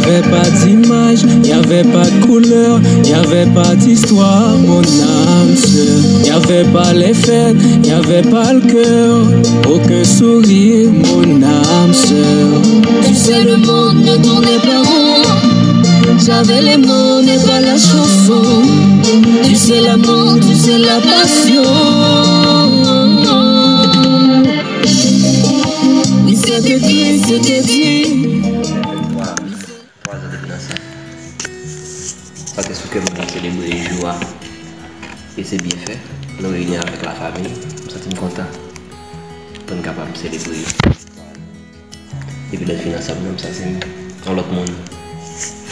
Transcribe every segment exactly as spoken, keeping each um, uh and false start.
Il n'y avait pas d'image, il n'y avait pas de couleur, il n'y avait pas d'histoire, mon âme sœur. Il n'y avait pas les fêtes, il n'y avait pas le cœur, aucun sourire, mon âme sœur. Tu sais, le monde ne tournait pas rond. J'avais les mots, mais pas la chanson. Tu sais, l'amour, tu sais, la passion. Oui, c'était triste, c'était dit. Twa zan depi nan sa. Sa te sou kè m pou n selebre jou a. E se byen fè. Nou reyini avèk lafanmi. M santi m kontan pou n kapab selebre. Epi lè n fin ansanm nan, m santi m yon lòt moun.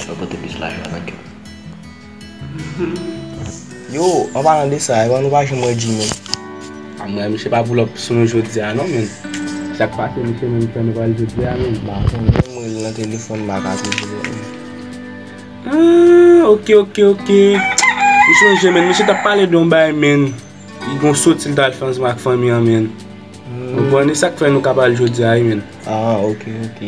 Sa pote plis lajwa nan kè m. Yo, an palan de sa, epa nou pa janm wè Jimmy. A mwen, misye pa pull up sou nou jodi a non, men. Sa k pase, misye menm fè nou pale jodi a, men. M pa konnen, m rele nan telefòn, m pa ka twouve l. Ah, ok, ok, ok. M sonje, men, misye t ap pale de yon bagay, men. Li gon soti l t al fè ansanm ak fanmi an, men. Ou konprann, e sa k fè nou ka pale jodi a, wi, men. Ah, ok, ok.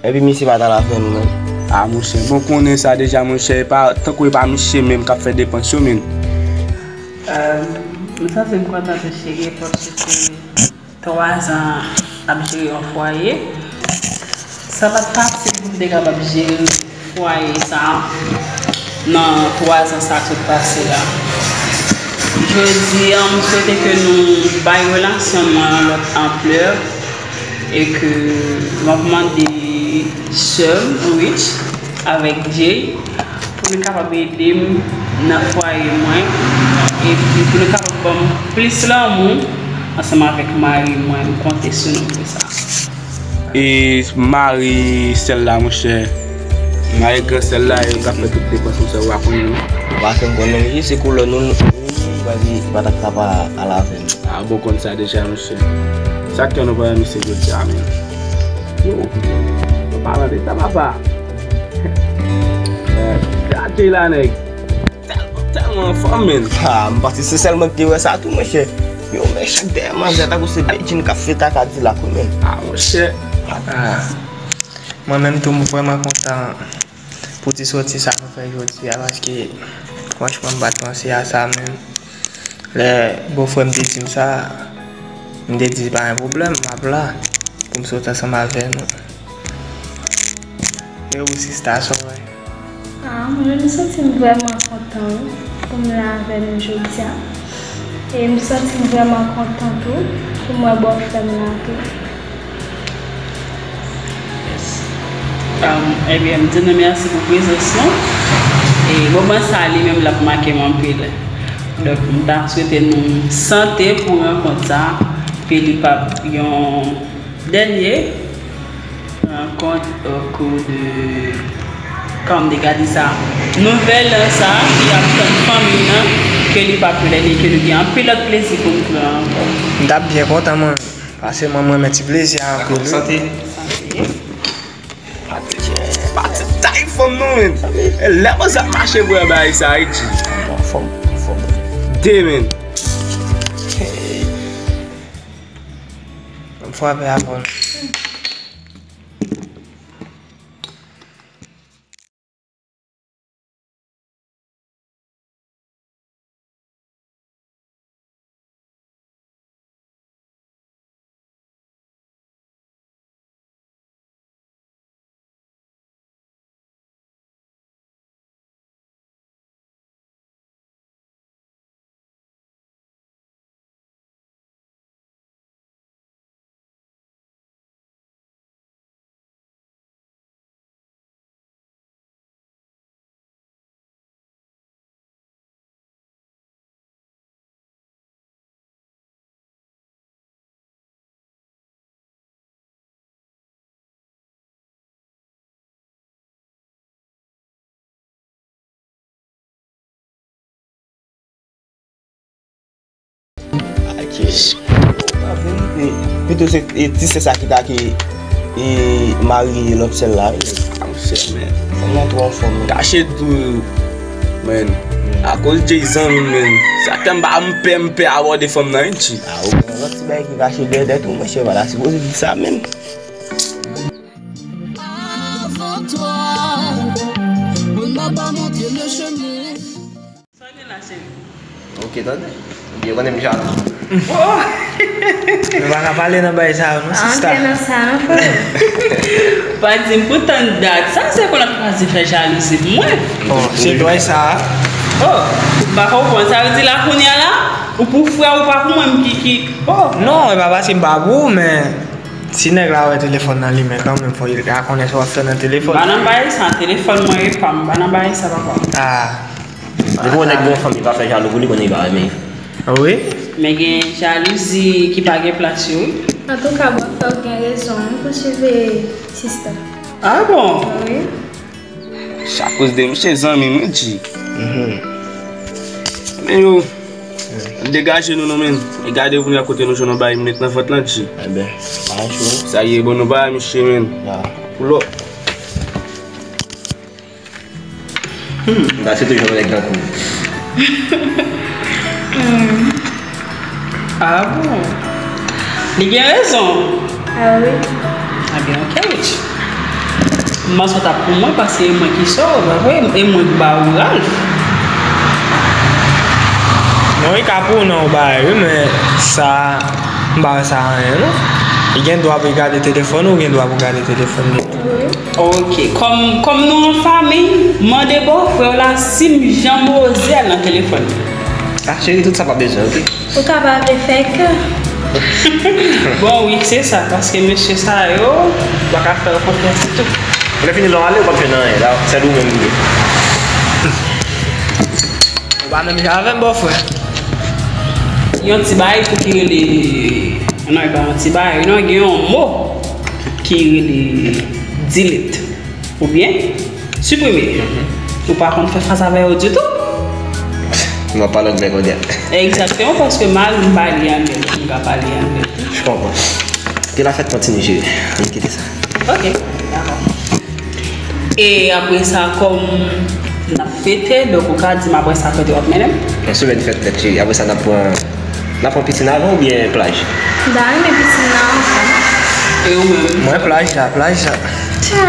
Epi misye pa t al avè nou menm. Ah, monchè, bon, konnen sa deja, monchè, e pa, tankou e pa misye menm k ap fè depans yo, men. Euh, m santi m kontan tou, cheri, paske twa zan ap jere yon fwaye. Sa pa t fasil pou m te kapab jere fwaye sa nan twa zan sa k sot pase la. Jodi a, m swete ke nou bay relasyon nou an yon lòt anplè. E ke m ap mande sè m, Rich, avèk Jay, pou nou kapab ede m nan fwaye mwen, epi pou nou kapab ban m plis lanmou ansanm avèk mari mwen. M konte sou nou pou sa. E mari sè l la, monchè, mari gran sè l la, yo k ap fè tout depans, monchè, ou pa konnen non. Ou pa fè m konnen, wi, se koulè nou, nou, nou, li pa t ap ka pa al avè nou. Ah, bon, konn sa deja, monchè. Sa k fè nou pa wè misye jodi a, men. Yo, an palan de sa, papa. Gade la, nèg. Tèlman, tèlman anfòm, men. Ah, m panse se sèl mwen ki te wè sa tou, monchè. Yo, men chak dèyè manzè tankou se Bedjine k ap fete ak Kadilak, wi, men. Ah, monchè. Ah. Mwen menm tou, m vrèman kontan pou ti sòti sa nou fè jodi a, paske franchman, m pa t panse a sa menm. Lè bòfrè m te di m sa, m te di pa gen pwoblèm, m ap la pou m sot ansanm avè nou. E ou, sista, sa w wè? Ah, mwen, m santi m vrèman kontan, wi, pou m la avè nou jodi a. E m santi m vrèman kontan tou pou m wè bòfrè m la tou. Yes. Um, ebyen, m di nou mèsi pou prezans nou. E moman sa a, li menm, l ap make m anpil. Donk, m ta swete nou sante pou rankont sa, ke li p ap yon dènye rankont okou de, kòm de gade sa, nouvèl sa ki ap tann fanmi nan, ke li p ap yon dènye, ke nou gen anpil lòt plezi pou n pran ankò. M t ap byen kontan, mwen. Pase mwen, mwen renmen ti plezi a anpil, wi. Santé. Santé. Pati, pati tay fanm nan, men. E lè konsa ap mache pou wè bagay sa, wi, G. Anfòm, anfòm. De, men. M frape avè w. Pito se, e, ti sè sa ki ta ke, e, mari lòt sè l la, wi. A, monchè, men. Fanm nan twò anfòm, men. Kache tou, men. Akoz Jay zanmi m, men. Sa fè m pa, m pè, m pè abòde fanm nan, wi, ti. A, ou gen lòt ti bagay ki kache dèyè tèt ou, monchè, pa ta sipoze di sa, men. Avant toi, Ke tande? Ou byen konnen m jalou. Nou pa ka pale nan bagay sa yo, non, sista. Pa antre nan sa, non, frè. Pa di m pou tann dat. Sa se konn ap kraze fè jalouzi pou mwen. Bon, se dwèt sa. Oh, m pa konprann. Sa vle di la kounye a la, ou pou frè ou pa pou mwen, m ki, ki, oh. Non, e pa paske m pa pou ou, men si nèg la wè telefòn nan limen kanmenm, fò li ka konnen sa w ap fè nan telefòn. M pa nan bagay sa, telefòn mwen e pa m, m pa nan bagay sa, papa. Ah. Depi yon nèg gen yon fanm, li pa fè jalou pou li, konnen li pa renmen. Wi. Men gen jalouzi ki pa gen plas yo, wi. Antouka, bòfrè w gen rezon, wi, pou swiv sista. Ah bon? Wi. Sa koz de misye zanmi m, wi, G. Mhm. Men yo, degaje nou non, men. E gade kounye a kote nou jwenn yon bagay m met nan vant lan, G. Enben, pa cho. Sa ye, bon, nou pa misye, men. Ya. Pull up. Hmm. Sa se toujou yon nèg tankou. Hmm. Ah bon? Li gen rezon. Ah wi. Ah ben, ok, Rich. M panse w t ap pou mwen paske e mwen ki sòt, pa vre? E mwen ki ba ou Ralph. Non, li ka pou ou nan yon bagay, wi, men sa, m pa wè sa anyen, non. Li gen dwa pou l gade telefòn ou, ou gen dwa pou w gade telefòn li. Ok, kòm, kòm nou an fanmi, mande bòfrè w la si m janm oze al nan telefòn li. Ah, cheri, tout sa pa bezwen, ok? Ou ka pa vle fè kè. Bon, wi, se sa, paske mesye sa yo, ou pa ka fè yo konfyans ditou. Lè fini, lè w ale, ou p ap jwenn anyen, la, sèl ou menm li ye. Ou pa menm jan avè m, bòfrè. Yon ti bagay tou ki rele, non, e pa yon ti bagay, non, gen yon mo ki rele delete oubyen siprime. Mhm. Ou pa konn fè fas avè yo ditou. M ap pale anglè kounye a. Egzakteman, paske mari m pale anglè, m ka pale anglè tou. Je comprends. Ke la fèt kontinye, cheri. Ann kite sa. Ok, dakò. E apre sa, kòm n ap fete, donk ou ka di m apre sa kote w ap mennen m? Yon semèn fèt nèt, cheri. Apre sa, n ap pran, n ap pran pisin avan oubyen plaj? M ta renmen pisin nan anvan. E ou menm? Mwen, plaj la, plaj la. Tcha!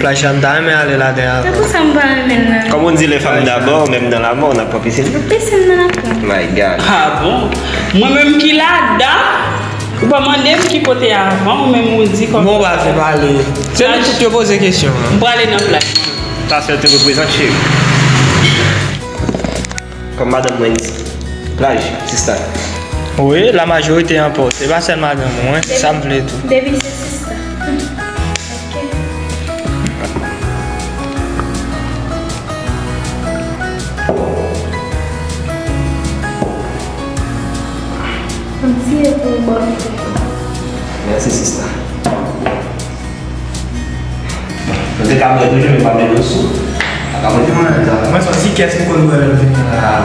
Plaj la, m ta renmen ale ladan avan. Se pou sa m pa renmen l nan. Kòm on di, les femmes d'abord, menm dans la mort, n ap pran pisin. Pisin nan n ap pran. My God. Ah bon? Mwen menm ki ladan? Ou pa mande m ki kote avan, ou menm ou di kòm. Bon, ou pa vle pale. Se nou tout yo poze kesyon an. M prale nan plaj mwen. Sa sèl te reprezante, cheri. Kòm madanm mwen di. Plaj, sista. Wi, la majorite anpòte. Se pa sèl madanm mwen, sa m vle tou. Depi se sista. Ok. Yon ti e pou ou, bòfrè. Mèsi, sista. Nou te ka bwè toujou, men pa mete w sou. Pa ka mete w nan sa. Mwen, se yon ti kès m konn bwè lè m vini la. Ah.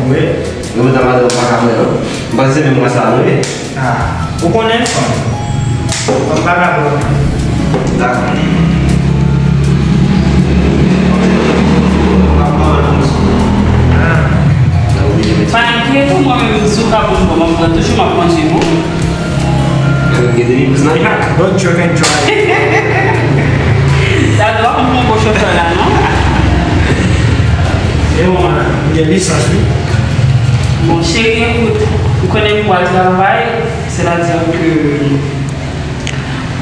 Wi. Yo, madanm pa ka bwè, non. M panse se menm mwen sa, non, wi. Ah, ou konnen fanm. Fanm pa ka pran. Dakò. Ah. Pa enkyete w, mwen menm, si w ka ban m, ban m, ban m, toujou m ap kondui pou ou. Gen de minit nan. Don't drink and drive. Sa dwa konn pran gwo chofè la, non? E bon, m gen lisans, wi. Bon, cheri, ekout, ou konnen m pral travay. Sètadi ke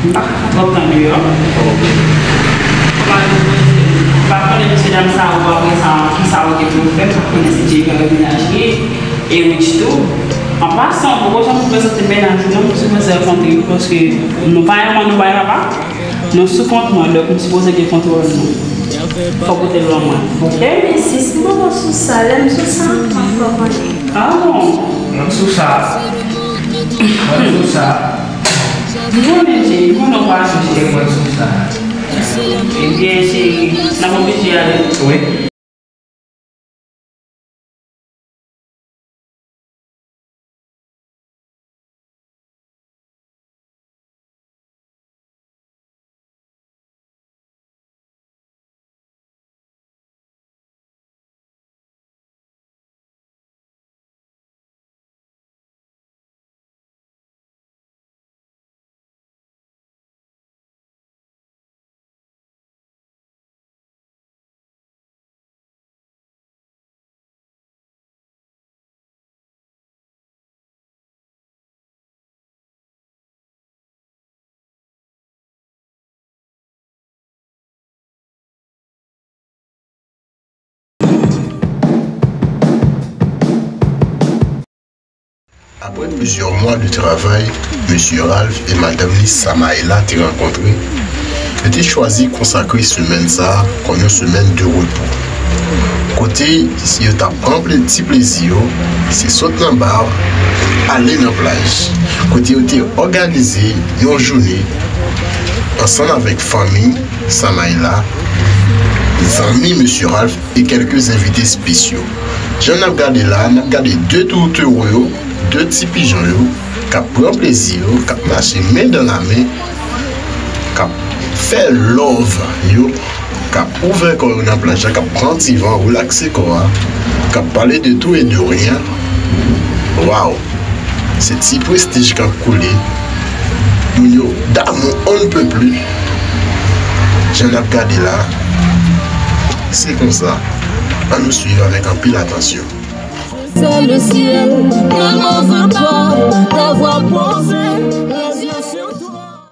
m pa ka fè twòp tan deyò. Kòman nou poze, m pa konnen mesye dam sa yo apre sa, kisa yo gen pou yo fè, m pa konnen si Jay pral mennaj li, e Rich tou. An pasan, poko janm prezante mennaj ou non, m sipoze rankontre yo, paske nou pa yon manman, nou pa yon papa. Nou sou kont mwen, donk m sipoze gen kontwòl nou. Fòk ou te lwen mwen. Ok? Men sis, m poko sou sa. Lè m sou sa, m ap fè w konnen. Ah bon? Mwen m sou sa. Mwen m sou sa. M konnen, cheri, m konnen w pa sou sa. Mwen m sou sa. Ebyen, cheri, n ap oblije ale. Wi. Apre plizyè mwa de travay, Mesye Ralph e madanm li Samaela te rankontre, yo te chwazi konsakre semèn sa a kòm yon semèn de repo. Kote yo t ap pran ple-, ti plezi yo, se sot nan ba ale nan plaj. Kote yo te òganize yon jounen ansanm avèk fanmi Samaela, zanmi Mesye Ralph e kèlke envite espesyal. Jan n ap gade la, n ap gade de toutewo yo, de ti pijon yo, k ap pran plezi yo, k ap mache men dan la men, k ap fè love yo, k ap ouvè kò yo nan plaj la, k ap pran ti van, relakse kò a, k ap pale de tout e de rien. Waw! Se ti prestij k ap koule. Moun yo damou on ne peut plus. Jan n ap gade la, se konsa. Ann nou swiv avèk anpil atansyon. C'est le ciel, ne m'en veux pas d'avoir posé les yeux sur toi.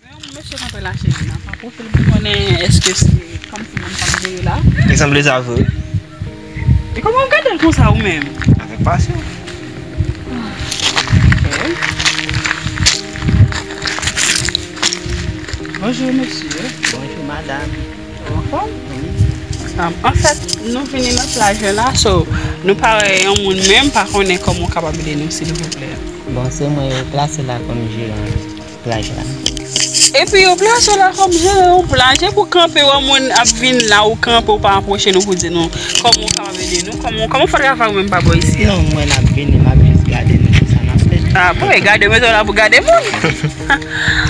Men yon mesye k antre la, cheri, n ap apwoche l pou konnen èske se kòmsi moun k ap jere la. Li sanble sa vre. E kòman w gade l konsa ou menm? Avèk pasyon. Ok. Bonjou, mesye. Bonjou, madanm. Ou anfòm? Wi. Um, anfèt, nou vini nan plaj la, so, nou pa wè yon moun menm, pa konnen kòman w kapab ede nou, silvouplè. Bon, se mwen yo plase la kòm jeran plaj la. Epi yo plase w la kòm jeran yon plaj, epi w kanpe, wè moun ap vin la, ou kanpe, ou pa apwoche nou pou di nou kòman w kapab ede nou, kòman, kòman w fè travay ou menm pa bò isi a? Non, mwen ap vini, m ap jis gade nou, se sa n ap fè. Ah, bon, e gade, mete w la pou gade moun.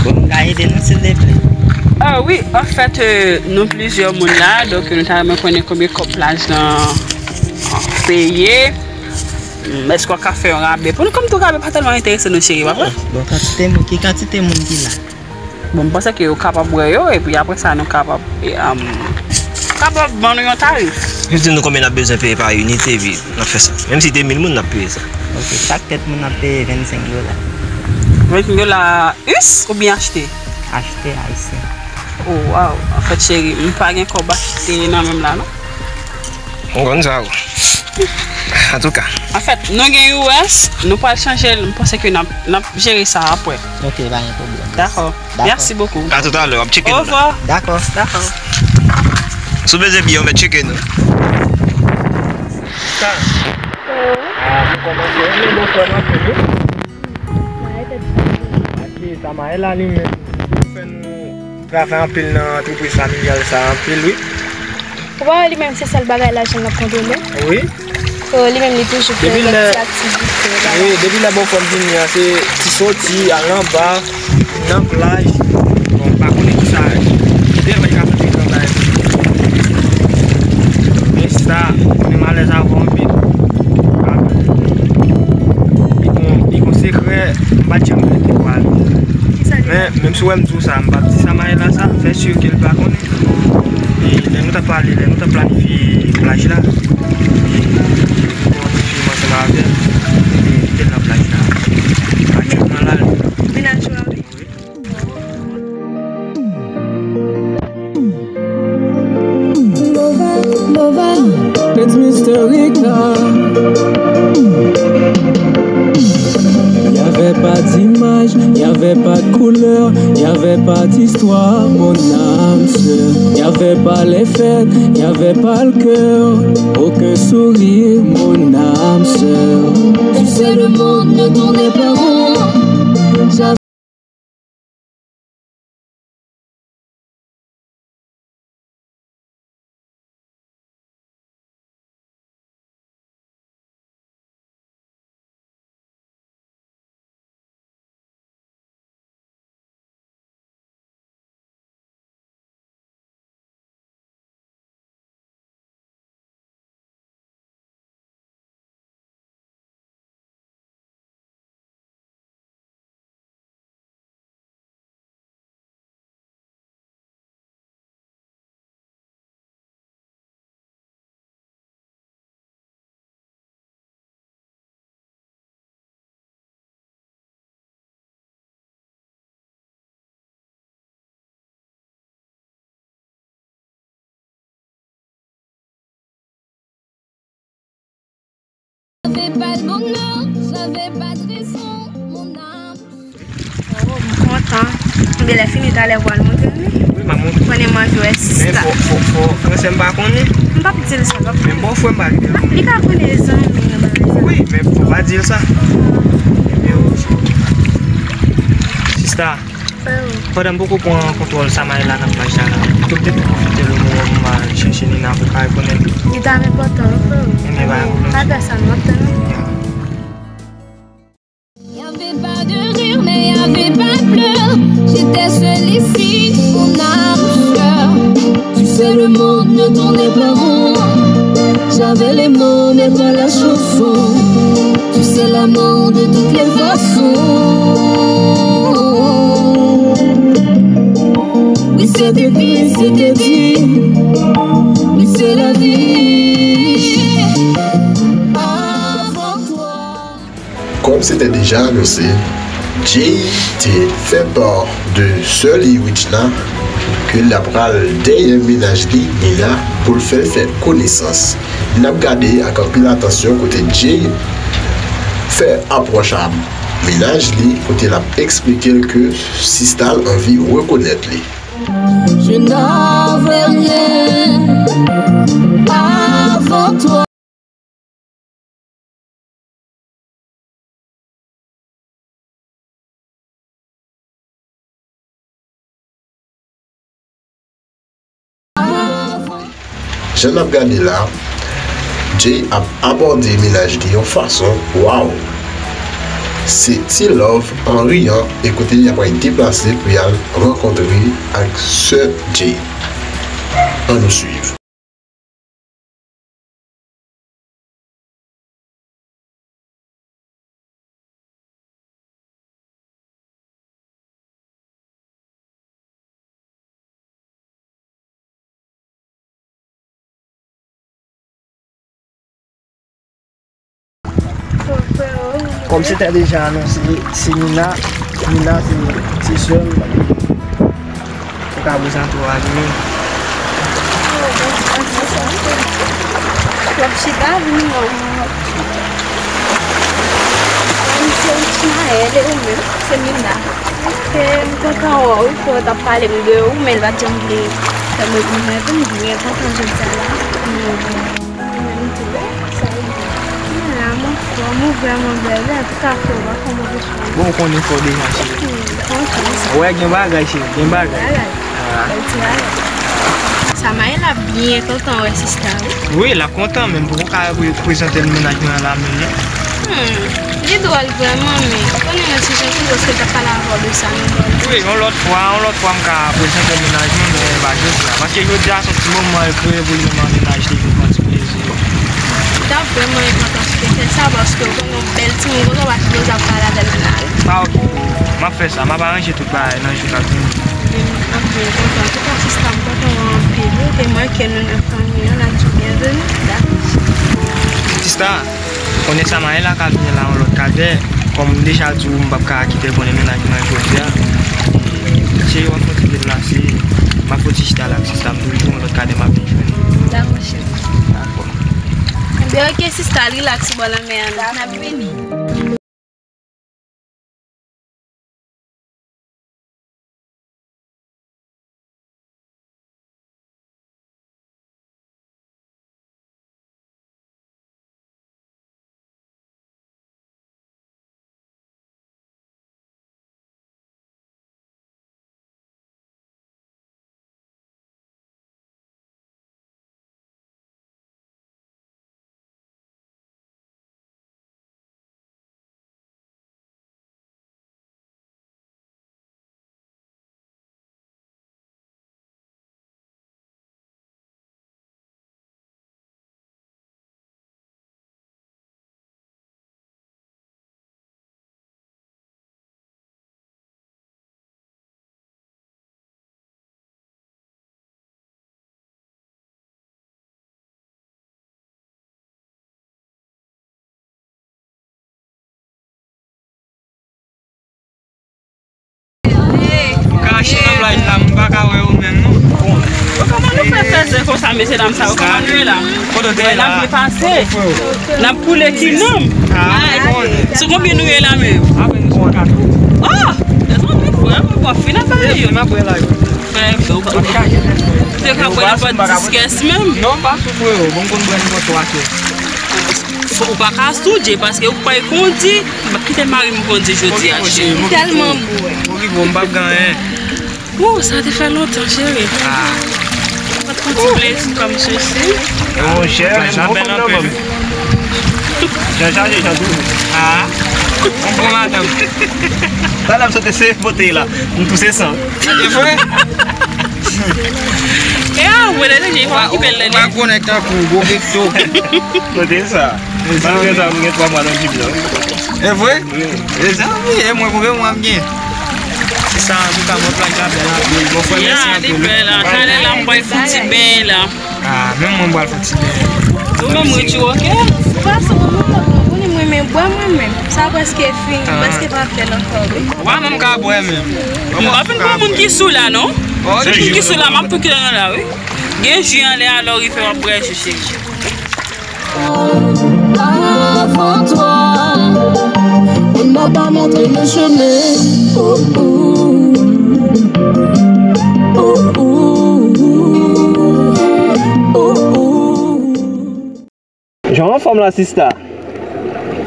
Bon, m ka ede nou, silvouplè? Ah, wi, anfèt, euh, nou plizyè moun la, donk nou ta renmen konnen konbyen kòb plaj lan peye. Mm, èske w ka fè yon rabè pou nou? Kòm tou rabè pa tèlman enterese nou, cheri, pa vre? Bon, kantite moun, ki kantite moun ki la? Bon, m panse ke yo kapab wè yo, epi apre sa, nou kapab, e, um, kapab ban nou yon tarif. Jis di nou konbyen n ap bezwen peye pa inite, epi n ap fè sa. Menm si te mil moun, n ap peye sa. Ok, chak tèt moun ap peye vennsenk dola. Vennsenk dola us oubyen achte? Achte ayisyen. Oh, waw. Anfèt, cheri, m pa gen kòb achte nan men m la, non. M konn sa, wi. Antouka. Anfèt, nou gen U S, nou pral chanje l, m panse ke n ap, n ap jere sa apre. Ok, pa gen pwoblèm. Dakò. Dakò. Merci beaucoup. A tout à l'heure, w ap tcheke nou la. Au revoir. Dakò. Dakò. Si w bezwen biyè, w mèt tcheke nou. Sa. Ah, nou kòmanse renmen bòfrè m anpil, wi. Paske Samaela li menm fè nou travay anpil nan antrepriz familyal sa anpil, wi. Ou pa wè li menm se sèl bagay lajan l ap kontwole? Wi. So, li menm li toujou fè lòt ti aktivite, bagay. Wi, depi lè bòfrè m vini an, se ti soti, al nan ba, nan plaj. Bon, m pa konnen kisa, kite l mwen ka fè travay. Men sa, menm alèz avè w anpil. Li gon, li gon sekrè, m pa t janm mete pou al. Men, menm si w wè m di w sa, m p ap di Samaela sa, fè si ke l pa konnen. E lè nou t ap pale, lè nou t ap planifye plaj la, e, bon, ti fi m ansanm avè l, e, kite l nan plaj la. Aktyèlman la, l vin al jwe avè l. Loval, Loval, it's Mister Rica. Y avait pas d'image, y avait pas de couleur, y avait pas d'histoire, mon âme sœur. Y avait pas les fêtes, y avait pas le cœur, aucun sourire, mon âme sœur. Tu sais, le monde ne tournait pas rond. J'avais pas le bonheur, T'avais pas de raison, mon âme. Oh, m kontan. Ebyen, lè fini talè, w pral montre m li. Wi, m a montre. Konnen manje wè sista. Men fò, fò, fò, fransè m pa konnen. M p ap di l sa, m p ap di l. Men bòfrè m pa gen. Li ka konnen zanmi nan bagay sa. Wi, men fò pa di l sa. Ebyen, ok. Sista, pandan m poko pran kontwòl Samaela k ap paj la la, m te pwofite le moman pou m al chèche Nina pou l ka rekonèt li. Li ta enpòtan, wi, frè. Ebyen, pa gen pwoblèm. Pa pè sa, non, m ap tann ou. Y avait pas de rire, mais y avait pas de pleurs. J'étais seule ici, mon âme sœur. Tu sais, le monde ne tournait pas rond. J'avais les mots, mais pas la chanson. Tu sais, l'amour de toutes les façons. Oui, c'était dit, c'était dit. Oui, c'est la vie. Avant toi. Kòm se te deja anonse, Jay te fè pa de sè li Richna ke l ap pral dèyè mennaj li, Nina, pou l fè l fè konesans. N ap gade ak anpil atansyon kote Jay fè apwòch a mennaj li, kote l ap eksplike l ke sista l anvi rekonèt li. Je n'avais rien avant toi. Jan n ap gade la, Jay ap abòde mennaj li yon fason, waw! Se ti love an riyan e kote li ap pral deplase pou y al rankontre ak sè Jay. Ann nou swiv. Kòm se te deja anonse, se Nina. Nina se, se sè m. Ou ka prezante w a li menm. W ap chita, vini non. Mwen se Richmaël, e ou menm? Se Nina. Ok, m kontan wè w wi, frè w t ap pale m de ou, men l pa t janm vle fè mwen prezante m, m byen kontan jodi a la. Ou menm tou, sa ye? Mwen la, m anfòm, ou vrèman bèl, men tout afè w pa fè move chwa. Bon, ou konnen fò deja, cheri. Hmm, kontan sa. Wè, gen bagay, cheri, gen bagay. Bagay. Ah. Bèl ti bagay. Samaela byen kontan wè sista wi. Wi, l ap kontan, men m poko ka pre-, prezante l mennaj mwen an la menm non. Hmm. Li dwòl vrèman, men ou konnen mwen ti jan toujou, èske l t ap pale avè w de sa nan dwòl? Wi, yon lòt fwa, yon lòt fwa m ka prezante l mennaj mwen, men pa jodi a. Paske jodi a se yon ti moman l kreye pou li menm ak mennaj li, vin pran ti plezi. Li t ap vrèman enpòtan si w te fè sa, paske ou konnen yon bèl timoun konsa w pa sipoze ap pale avè l nan lari. Pa okipe w. M ap fè sa, m ap aranje tout bagay nan jou k ap vini. Mwen, m ap byen kontan. Antouka, sista, m kontan wè w anpil wi. E mwen ke nou nan fanmi an, n ap di w byenveni. Dakò. Sista, konnen Samaela ka vini la yon lòt kadè. Kòm m deja di w, m p ap ka kite l konnen mennaj mwen jodi a. Cheri, w ap fè yon ti deplase. M ap fè yon ti chita la ak sista m toujou, yon lòt kadè m ap vin jwenn ou. Dakò, cheri. Dakò. Ebyen, oke, sista, rilaks sou bò lanmè a, n ap vini. Kache nan plaj la, m pa ka wè yo menm non. Kòman nou fè fè zen konsa, mesye dam sa yo? Kòman nou ye la? Kote w te ye la? N ap depase. N ap koule kilom. Ah, bon. Si w gon M ap bwè la jodi. Frè, ou pa, ou te ka bwè nenpòt dis kès menm. Non, m pa sou freo. Bon, m konn bwè nenpòt twa kès. Fò, ou pa ka soudje, paske ou pa kondi, m ap kite mari m kondi jodi a, cheri. Tèlman bwè. Ou rive, m p ap gen anyen. Wou, sa te fè lontan, cheri. Ah. Mwen t konn ti plezi kòm sesi. Monchè, men bon fanm nan, fanm. Jan chaje, jan toujou. Ah. Bon, bon, madanm. Talè m sot eseye pote la. M touse san. E vre? E a, mwen, lè, lè, lè, ou pa koupe l, lè, lè. Ou pa konnen tankou gwo bekto. Kote sa? Malgre sa, m gen twa mwa nan jim nan. E vre? Wi. Mezanmi, e mwen, konbyen mwa m gen? Se sa, antouka, mwen, plaj la bèl anpil. Bon, frè, mèsi anpil. Ya, li bèl la. Talè la, m pral fouti benyen la. Ah, menm mwen, m pral fouti benyen. Ou menm, Richie, oke? Fason pou mwen, mwen, mwen, mwen, mwen, mwen, mwen. Sa prèske fin, prèske pa fè l ankò, wi. Ou pa menm ka bwè menm. M pa fin pran moun ki sou la, non. Moun ki sou la, m ap tou kite nan la, wi. Gen ji anlè a, lè w rive, w ap bwè ji, cheri. Avant toi, on ne m'a pas montré le chemin. Oh, oh. Oh, oh. Oh, oh. Jan anfòm la, sista.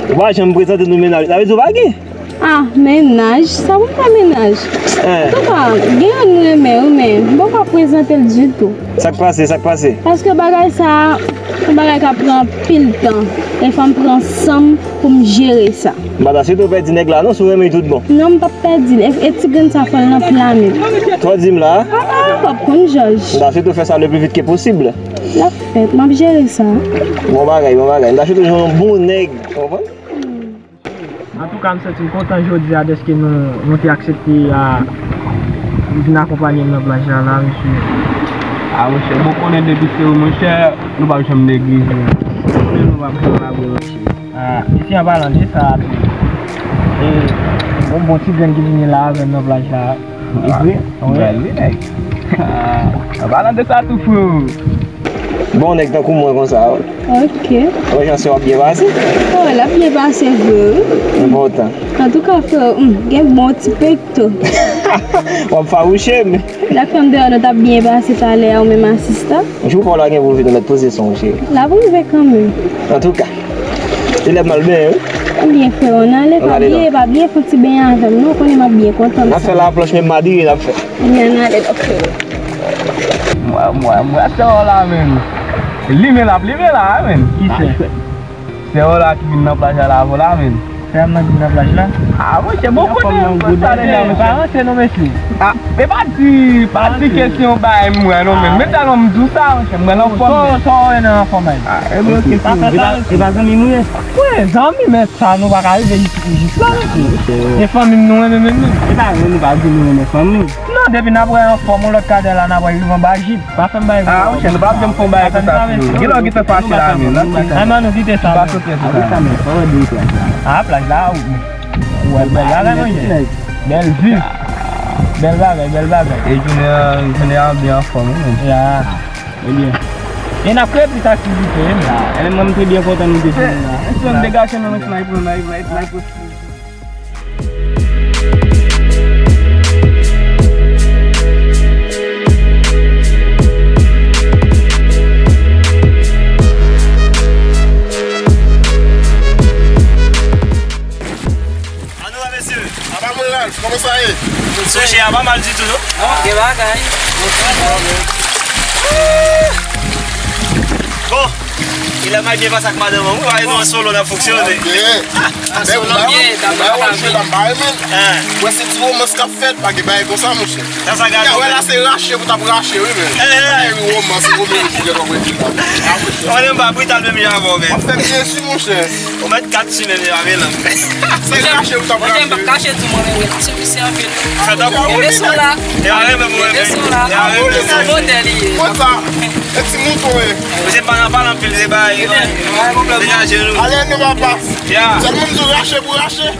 Ou pa janm prezante nou mennaj. Sa vle di ou pa gen? Ah, mennaj? Sa pou m fè mennaj? Eh. Antouka, gen youn m renmen, wi, men m poko prezante l ditou. Sa k pase? Sa k pase? Paske bagay sa a, se yon bagay k ap pran anpil tan. E fò m pran san m pou m jere sa. M pa ta swete w pèdi nèg la, non, si w renmen l tout bon. Non, m p ap pèdi l. E, e ti grenn sa fò l nan pla men. Sa w di m la? Ah, ah, w ap konn jòj. M ta swete w fè sa le plus vite que possible. L ap fèt, m ap jere sa. Bon bagay, bon bagay. M ta swete w jwenn yon bon nèg, w konprann? Antouka, m santi m kontan jodi a dèske nou, nou te aksepte a vin akonpanye m nan plaj la, la, mesye. Ah, monchè, bon, konnen depi se ou, monchè, nou p ap janm neglije. Konnen nou p ap janm lage, monchè. Ah, mesye, an palan de sa tou, e, bon, bon ti grenn ki vini la avè m nan plaj la. E vre? Wi. Bèl, wi, nèg. Ah, an palan de sa tou, freo. Bon nèg tankou mwen konsa, wi. Ok. Wè jan se w ap byen pase? Oh, l ap byen pase vre, wi. Enpòtan. Antouka, freo, hmm, gen bon ti pekto. W ap fawouche m. Dak fè m deyò nou t ap byen pase talè a, ou menm asista. Jou pa w la gen pou vin, ou mèt poze son, cheri. L ap rive kanmenm. Antouka, se lè m al benyen, wi. Ebyen, freo, n ale, pa bliye, pa bliye fè yon ti benyen avè m, non, ou konnen m ap byen kontan. N ap fè laplanch, menm madriye n ap fè. Ebyen, n ale, donk, freo. Mwen, mwen, mwen, sè w la, menm. Limen l ap limen la, menm. Ki sè? Sè w la ki vin nan plaj la avè w la, menm. Sè m nan vin nan plaj la? Ah, monchè, bon kote sa deja, monchè. Pa ranse non, mesye. Ah, e pa di, pa di ke se yon bagay m wè non, menm. Men talè m di w sa, monchè, m pral anfòm. Sa w wè nan anfòm la? Ah, e pa zanmi nou ye? Wi, zanmi, men sa nou pa ka rive jis, jis la, mesye. Se fanmi m nou renmen menm, menm. E pa vre, nou pa di nou renmen fanmi. Non, depi n ap wè anfòm, yon lòt kadè la, n ap wè rive anba jip. Pa fè m bagay konsa. Ah, monchè, nou p ap janm fè yon bagay konsa tou. Gen lè w gentan fache la menm. Ay, man, nou kite sa. Pa sot sou sa. Ah, plaj la, ou wè bèl bagay, monchè. Bèl vi. Bèl bagay, bèl bagay. E jounen an, jounen an byen anfòm, wi, menm. Ya. Ebyen. E n ap kreye plis aktivite, wi, menm. E menm mwen, m te byen kontan nou te vini la. Mesye, m degaje nan mwen, Annou la, mesye. Apa mwen la, kòman sa ye? Mesye, a pa mal ditou, non? Bon, gen bagay. Bon, e lè m al byen pase ak madanm an, wi, nou an solo n ap fonksyone. Ok. Solo byen, ta pa mal. Wè se ti romans k ap fèt, pa gen bagay konsa, monchè. Sa sa gade. Wè la se rache pou t ap rache, wi, men. Eh, eh. Bagay romans, romans, ou gen konprann la. Mwen menm pa brital menm jan avè w, men. W ap fè byen si, monchè. Ou mèt kat si menm jan avè l. Se rache pou t ap rache. Monchè, m p ap kache tou, mwen menm, wi, la se vise anpil. Fè tankou. Kenbe son la. E a renmen mwen, men. Kenbe son la. E a renmen. Se yon modèl li ye. Konsa. E ti mouton, e. Ou se pa nan pale anpil, se pa, degaje nou. Ale, nou papa. Ya. Sèlman m di w rache pou rache.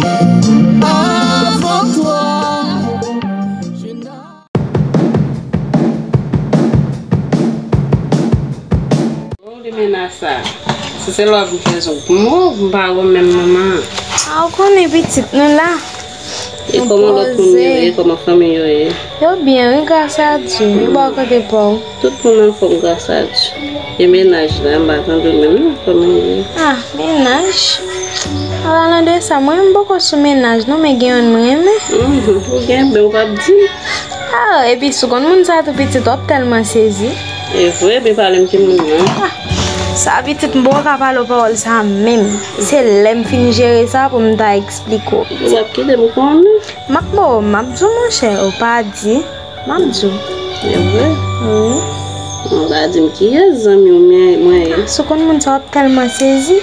Avant toi, je n'a- Bon, li mennaj sa. Si se lè w ap vin fè zong pou mwen, m pa wè menm manman. A, ou konnen pitit nou la. E kòman lòt moun yo ye? Kòman fanmi yo ye? Yo byen, wi, gras a Dye. Yo bò kote pa w. Tout moun anfòm gras a Dye. E mennaj la, m pa tande w menm non, kòman l ye? Ah, mennaj? An palan de sa, mwen, m poko sou mennaj non, men gen youn m renmen. Mhm, ou gen, men ou p ap di m. Ah, epi si w konn moun sa tou pitit, w ap tèlman sezi. E vre, men pale m ki moun nan. Ah, sa pitit, m poko ka pale w pawòl sa menm. Se lè m fin jere sa pou m ta eksplike w. Ou p ap kite m konnen? M ap, bon, m ap di w, monchè, ou pa di. M ap di w. E vre? Wi. Ou pa di m kiyès zanmi w mwen, mwen ye. Ah, si w konn moun sa, w ap tèlman sezi.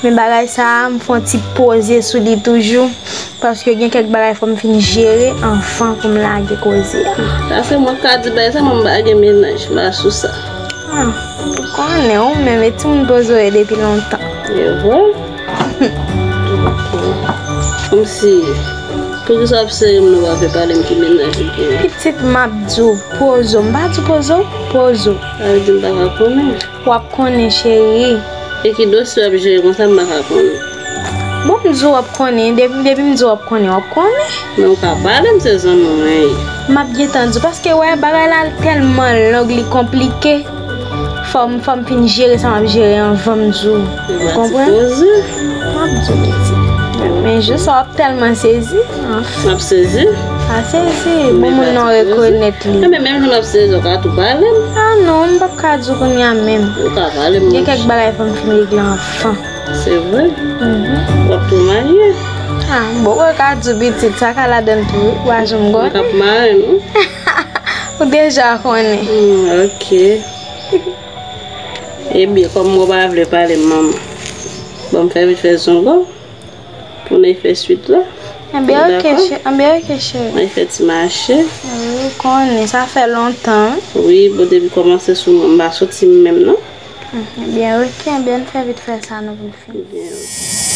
Men bagay sa a, m fè yon ti poze sou li toujou. Paske gen kèk bagay fò m fin jere anvan pou m lage koze a. Sa se mwen k ka di bagay sa, mwen m pa gen mennaj, m pa sou sa. Ah, ou konnen, ou menm, e timoun poze w ye depi lontan. E vre? Ok. Kòmsi, poukisa w ap sere m nan w ap pale m ki mennaj ou gen? Pitit, m ap di w, poze w. M pa di poze w, poze w. Sa vle di m pa ka konnen? W ap konnen, cheri. E ki dosye w ap jere konsa, m pa ka konnen? Bon, m di w w ap konnen. Depi, depi m di w w ap konnen, w ap konnen. Men ou ka pale m, se zanmi w mwen ye. M ap gentan di w, paske wè, bagay la tèlman long, li konplike. Fò m, fò m fin jere sa m ap jere anvan m di w. Ou konprann? M ap di w, pitit. Men jis sa w ap tèlman sezi. M ap sezi? Pa sezi. Bon, moun nan rekonèt li. Enben, menm jan m ap sezi, ou ka tou pale m. Ah non, m p ap ka di w kounye a menm. Ou ka pale m. Gen kèk bagay fò m fin regle anvan. Se vre? Mhm. W ap tou marye? Ah, m poko ka di w pitit, sa ka ladan l tou, wi, w pa janm konnen. M p ap mare non. Ou deja konnen. Hmm, ok. Ebyen, kòm ou pa vle pale m, manman, ban m fè vit fè zongo pou n fè swit la. Enben, ok, chè-, enben, ok, cheri. Mwen fè ti mache. Wi, ou konnen, sa fè lontan, wi. Wi, bon, depi kòmanse sou mwen, m pa soti m menm, non. Enben, ok, enben, n fè vit fè sa, nou, pou n fini. Ebyen, ok.